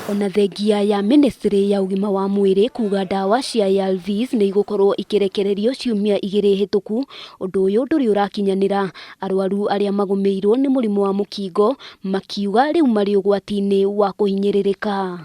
Ona thengia ya ministry ya ũgima wa mwĩrĩ kuga ndawa cia ARVs nĩ igũkorwo ikĩrekererio ciumia 2 hĩtũku, ũndũ ũyũ ndũrĩ ũrakinyanĩra. Arwaru arĩa magũmĩirwo nĩ mũrimũ wa mũkingo makiuga rĩu marĩ ũgwati-inĩ wa kũhinyĩrĩrĩka.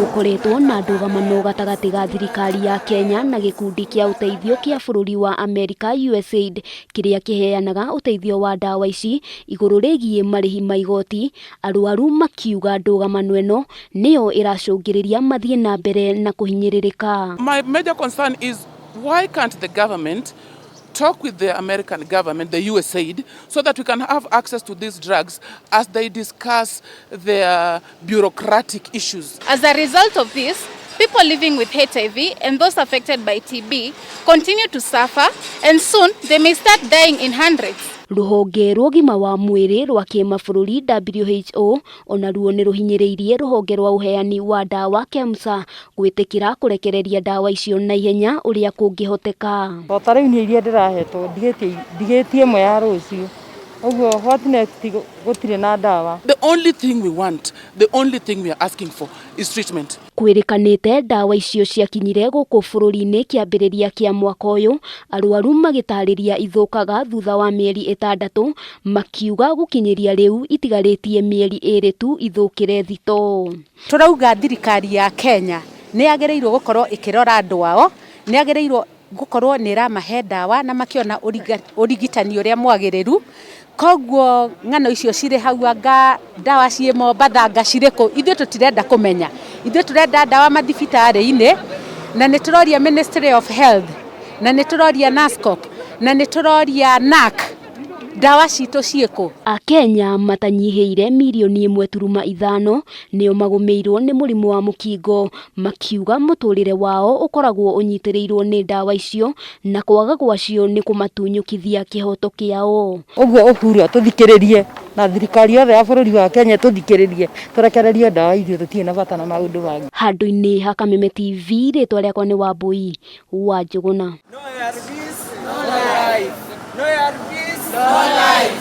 Gũkoretwo na ndũgamano gatagatĩ ga thirikari ya Kenya na gĩkundi kĩa ũteithio kĩa bũrũri wa Amerika USAID kĩrĩa kĩheanaga ũteithio wa ndawa ici igũrũ rĩgiĩ marĩhi ma igoti. Arwaru makiuga ndũgamano ĩno nĩyo ĩracũngĩrĩria mathiĩ na mbere na kũhinyĩrĩrĩka. My major concern is, why can't the government talk with the American government, the USAID, so that we can have access to these drugs as they discuss their bureaucratic issues? As a result of this, people living with HIV and those affected by TB continue to suffer, and soon they may start dying in hundreds. Rũhonge rwa ũgima wa mwĩrĩ rwa kĩmabũrũri WHO onaruo nĩ rũhinyĩrĩirie rũhonge rwa ũheani wa ndawa KEMSA gwĩtĩkĩra kũrekereria ndawa icio na ihenya ũrĩa kũngĩhoteka. To ta rĩu niĩ iria ndĩrahetwo ndigĩtie ĩmwe ya rũciũ, ũguo what next? Gũtirĩ na ndawa. The only thing we want, the only thing we are asking for is treatment. Kwĩrĩkanĩte ndawa icio ciakinyire gũkũ bũrũri-inĩ kĩambĩrĩria kĩa mwaka ũyũ, arwaru magĩtarĩria ithũkaga thutha wa mĩeri 6, makiuga gũkinyĩria rĩu itigarĩtie mĩeri 2 tu ithũkĩre thitoo. Tũrauga thirikari ya Kenya nĩ yagĩrĩirwo gũkorwo ĩkĩrora andũ ao, nĩ yagĩrĩirwo gũkorwo nĩ ĩramahe ndawa na makĩona ũrigitani ũrĩa mwagĩrĩru. Koguo ng'ano icio cirĩ hau, anga ndawa ciĩ Mombatha, anga cirĩ kũ, ithuĩ tũtirenda kũmenya. Ithuĩ tũrenda ndawa mathibitarĩ-inĩ, na nĩ tũroria Ministry of Health, na nĩ tũroria NASCOP, na nĩ tũroria NAC, ndawa citũ ciĩkũ? Akenya matanyihĩire mirioni 1.5 nĩo magũmĩirwo nĩ mũrimũ wa mũkingo, makiuga mũtũrĩre wao ũkoragwo ũnyitĩrĩirwo nĩ ndawa icio na kwaga gwacio nĩ kũmatunyũkithia kĩhoto kĩao. Ũguo Uhuru atũthikĩrĩrie na thirikari yothe ya bũrũri wa Kenya tũthikĩrĩrie, tũrekererie ndawa ithuĩ, tũtirĩ na bata na maũndũ mangĩ. Handũ-inĩ ha Kameme TV, rĩtwa rĩakwa nĩ Wambui wa Njũgũna. No ARVs, no life. No ARVs, no life.